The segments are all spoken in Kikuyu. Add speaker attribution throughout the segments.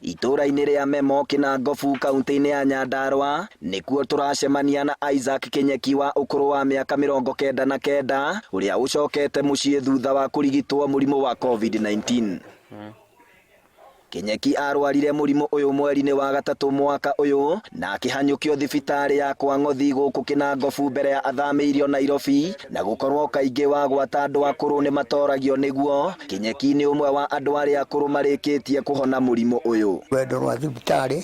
Speaker 1: Itũũra-inĩ rĩa Memo, Kĩnangobu, kaunti-inĩ ya Nyandarua, nĩkuo tũracemania na Isaac Kĩnyeki wa ũkũrũ wa mĩaka 99, ũrĩa ũcokete mũciĩ thutha wa kũrigitwo mũrimũ wa Covid-19. Kĩnyeki arwarire mũrimũ ũyũ mweri-inĩ wa gatatũ mwaka ũyũ na akĩhanyũkio thibitarĩ ya Kwang'othi gũkũ Kĩnangobu mbere ya athamĩirio Nairobi na gũkorwo kaingĩ wagwata andũ akũrũ nĩ matoragio nĩguo. Kĩnyeki nĩ ũmwe wa andũ arĩa akũrũ marĩkĩtie kũhona mũrimũ ũyũ.
Speaker 2: Rwendo rwa thibitarĩ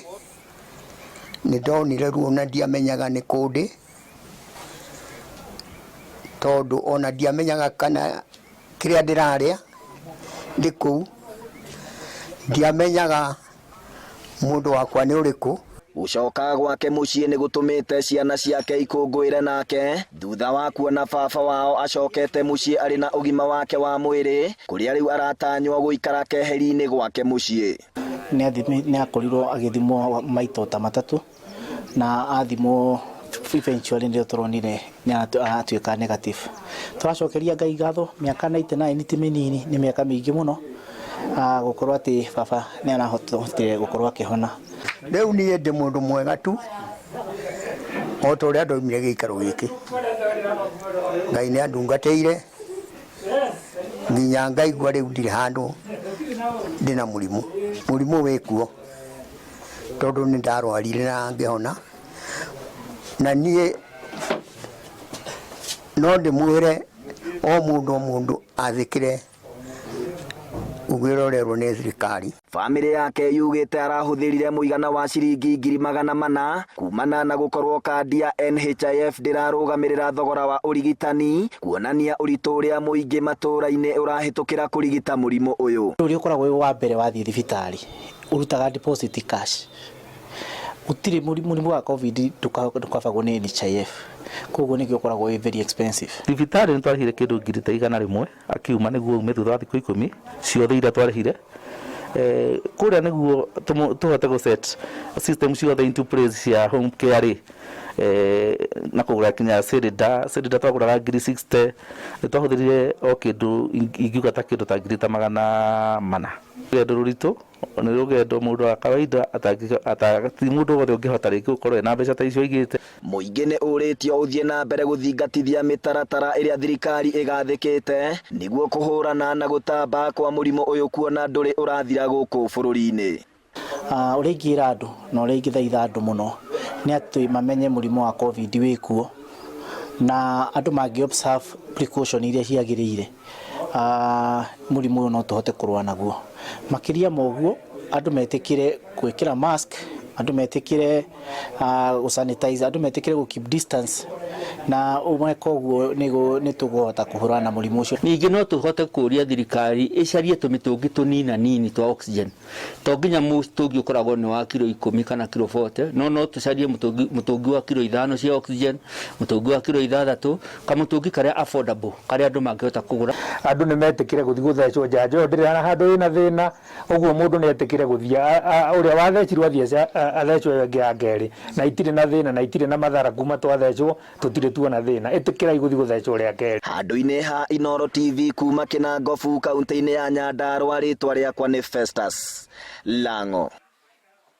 Speaker 2: nĩ ndonire ruo na ndiamenyaga nĩ kũ ndĩ, tondũ ona ndiamenyaga kana kĩrĩa ndĩrarĩa ndĩ kũu, ndiamenyaga mũndũ wakwa nĩ ũrĩkũ.
Speaker 1: Gũcoka gwake mũciĩ nĩ gũtũmĩte ciana ciake ikũngũĩre nake thutha wa kuona baba wao acokete mũciĩ arĩ na ũgima wake wa mwĩrĩ kũrĩa rĩu aratanywo gũikara keheri-inĩ gwake mũciĩ.
Speaker 3: Nĩ akorirwo agĩthimwo maita ta matatũ na athimwo eventually nĩrĩo tũronire nĩ aratuĩka negative. Tũracokeria Ngai ngatho mĩaka 99 ti mĩnini nĩ mĩaka mĩingĩ mũno gũkorwo atĩ baba nĩ arahotire gũkorwo akĩhona.
Speaker 2: Rĩu niĩ ndĩ mũndũ mwega tu o ta ũrĩa ndaumire gĩikaro gĩkĩ. Ngai nĩ andungatĩire nginya ngaigua rĩu ndirĩ handũ ndĩna mũrimũ. Mũrimũ wĩkuo tondũ nĩ ndarwarire na ngĩhona na niĩ no ndĩmwĩre o mũndũ o mũndũ athĩkĩre ũguo ũrerwo nĩ thirikari.
Speaker 1: Bamĩrĩ yake yugĩte arahũthĩrire mũigana wa ciringi 400,000 kumana na gũkorwo kandi ya NHIF ndĩrarũgamĩrĩra thogora wa ũrigitani kuonania ũritũ ũrĩa mũingĩ matũũra-inĩ ũrahĩtũkĩra kũrigita mũrimũ ũyũ.
Speaker 3: Ũrĩa ũkoragwo wĩ wa mbere wathiĩ thibitarĩ ũrutaga deposit cash gũtirĩ mũrimũ wa Covid ndũkabagwo nĩ NHIF koguo nĩkĩo ũkoragwo wĩ very expensive.
Speaker 4: Thibitarĩ nĩ twarĩhire kĩndũ ngiri ta 100 akiuma nĩguo aume thutha wa thikũ 10 ciothe iria twarĩhire. Kũrĩa nĩguo tũhote gũ set system ciothe into place cia home care rĩ, na kũgũra kinya cylinder, cylinder twagũraga ngiri 60, nĩ twahũthĩrire o kĩndũ ingiuga ta kĩndũ ta ngiri ta 400. Rũgendo rũritũ nĩ rũgendo mũndũ wa kawaida ti mũndũ wothe ũngĩhota rĩngĩ gũkorwo ena mbeca ta icio aigĩte.
Speaker 1: Mũingĩ nĩ ũrĩtio ũthiĩ na mbere gũthingatithia mĩtaratara ĩrĩa thirikari ĩgathĩkĩte nĩguo kũhũrana na gũtamba kwa mũrimũ ũyũ kuona ndũrĩ ũrathira gũkũ bũrũri-inĩ.
Speaker 3: Ũrĩa ingĩra andũ na ũrĩa ingĩthaitha andũ mũno nĩ atĩ mamenye mũrimũ wa Covid wĩkuo na andũ mangĩ observe precaution iria ciagĩrĩire mũrimũ ũyũ no tũhote kũrũa naguo. Makĩria ma ũguo andũ metĩkĩre gwĩkĩra mask, andũ metĩkĩre gũ sanitize, andũ metĩkĩre gũ keep distance na meka ũguo nĩ tũkũhota kũhũrana na mũrimũ ũcio.
Speaker 5: Ningĩ no tũhote kũria thirikari ĩcarie tũmĩtũngi tũnina nini twa oxygen to nginya mũtũngi ũkoragwo nĩ wa kiro 10 kana kiro 40, no no tũcarie mũtũngi wa kiro 5 cia oxygen, mũtũngi wa kiro 6, kamũtũngi karĩa affordable karĩa andũ mangĩhota kũgũra.
Speaker 6: Andũ nĩ metĩkĩre gũthiĩ gũthecwo njanjo ĩyo, ndĩrĩ handũ ĩna thĩna, ũguo mũndũ nĩ etĩkĩre gũthiĩ, ũrĩa wathecirwo athiĩ athecwo ĩyo ĩngĩ ya kerĩ, na itirĩ na thĩna na itirĩ na mathara kuma twathecwo tũtirĩ tuona thĩna, ĩtĩkĩrai gũthiĩ gũthecwo rĩa kerĩ.
Speaker 1: Handũ-inĩ ha Inooro TV kuma Kĩnangobu kaunti-inĩ ya Nyandarua, rĩtwa rĩakwa nĩ Festus Lang'o.